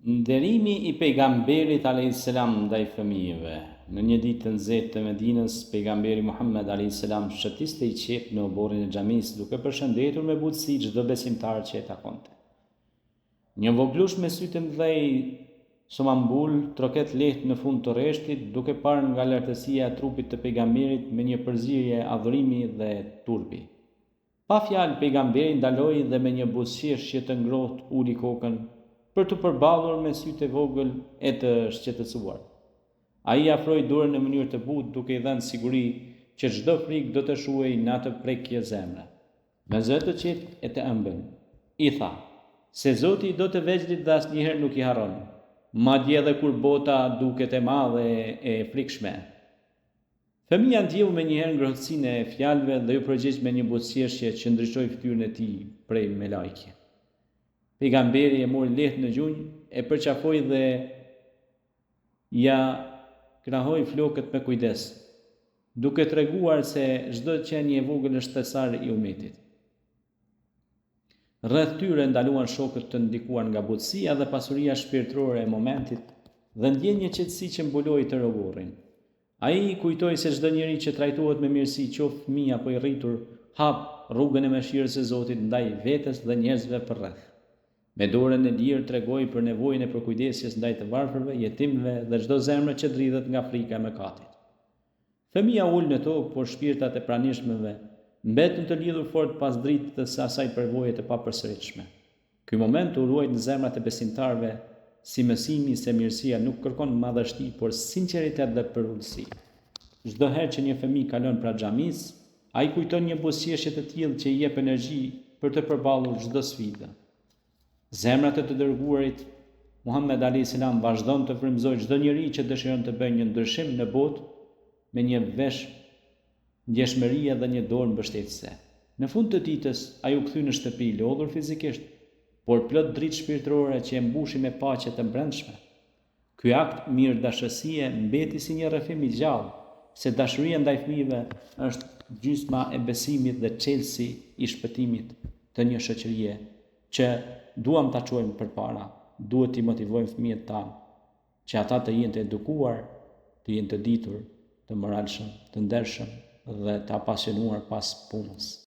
Nderimi i Pejgamberit alejhi selam ndaj fëmijëve. Në një ditë të nxehtë të Medinës, Pejgamberi Muhammed alejhi selam shëtiste i qetë në oborrin e xhamisë, duke përshëndetur me butësi çdo besimtar që e takonte. Një vogëlush me sy të mëdhenj somambul troket lehtë në fund të rreshtit, duke parë nga lartësia e trupit të Pejgamberit me një përzierje adhurimi dhe turpi. Pa fjalë Pejgamberi ndaloi dhe me një buzëqeshje të ngrohtë uli kokën për t'u përballur me sytë e vogël e të shqetësuar. Ai i afroi dorën në mënyrë të butë duke i dhënë siguri që çdo frikë do të shuhej në atë prekje zemre. Me zë të qetë e të ëmbël, i tha, se Zoti i do të vegjlit dhe asnjëherë nuk i harron, madje edhe kur bota duket e madhe e e frikshme. Fëmija ndjeu menjëherë ngrohtësinë e fjalëve dhe iu përgjigj me një buzëqeshje që ndriçoi fytyrën e tij prej melajke. Pejgamberi e mori lehtë në gjunjë, e përqafoi dhe ia krahoi flokët me kujdes, duke treguar se çdo qenie e vogël është thesar i umetit. Rreth tyre ndaluan shokët të ndikuar nga butësia dhe pasuria shpirtërore e momentit dhe ndjenë një qetësi që mbuloi tërë oborrin. Ai kujtoi se çdo njeri që trajtohet me mirësi qoftë fëmijë apo i rritur, hap rrugën e mëshirës së Zotit ndaj vetes dhe njerëzve përreth. Me dorën e lirë tregoi për nevojën e përkujdesjes ndaj të varfërve, jetimëve dhe çdo zemre që dridhet nga frika e mëkatit. Fëmija u ul në tokë, por shpirtrat e pranishmëve mbetën të lidhur fort pas dritës së asaj përvoje të papërsëritshme. Ky moment u ruajt në zemrat e besimtarëve si mësimi se mirësia nuk kërkon madhështi por sinqeritet dhe përulësi. Çdo herë që një fëmijë kalon pranë xhamisë, ai kujton një buzëqeshje të tillë që i jep energji për të përballur çdo sfidë. Zemra e të dërguarit Muhammed alejhi selam vazhdon të frymëzojë çdo njeri që dëshiron të bëjë një ndryshim në botë me një vesh ndjeshmërie dhe një dorë mbështetëse. Në fund të ditës, ai u kthye në shtëpi i lodhur fizikisht, por plot dritë shpirtërore që e mbushi me paqe të brendshme. Ky akt mirëdashësie mbeti si një rrëfim i gjallë se dashuria ndaj fëmijëve është gjysma e besimit dhe çelësi i shpëtimit të një shoqërie që duam ta çojmë përpara. Duhet t'i motivojmë fëmijët tanë që ata të jenë të edukuar, të jenë të ditur, të moralshëm, të ndershëm dhe të apasionuar pas punës.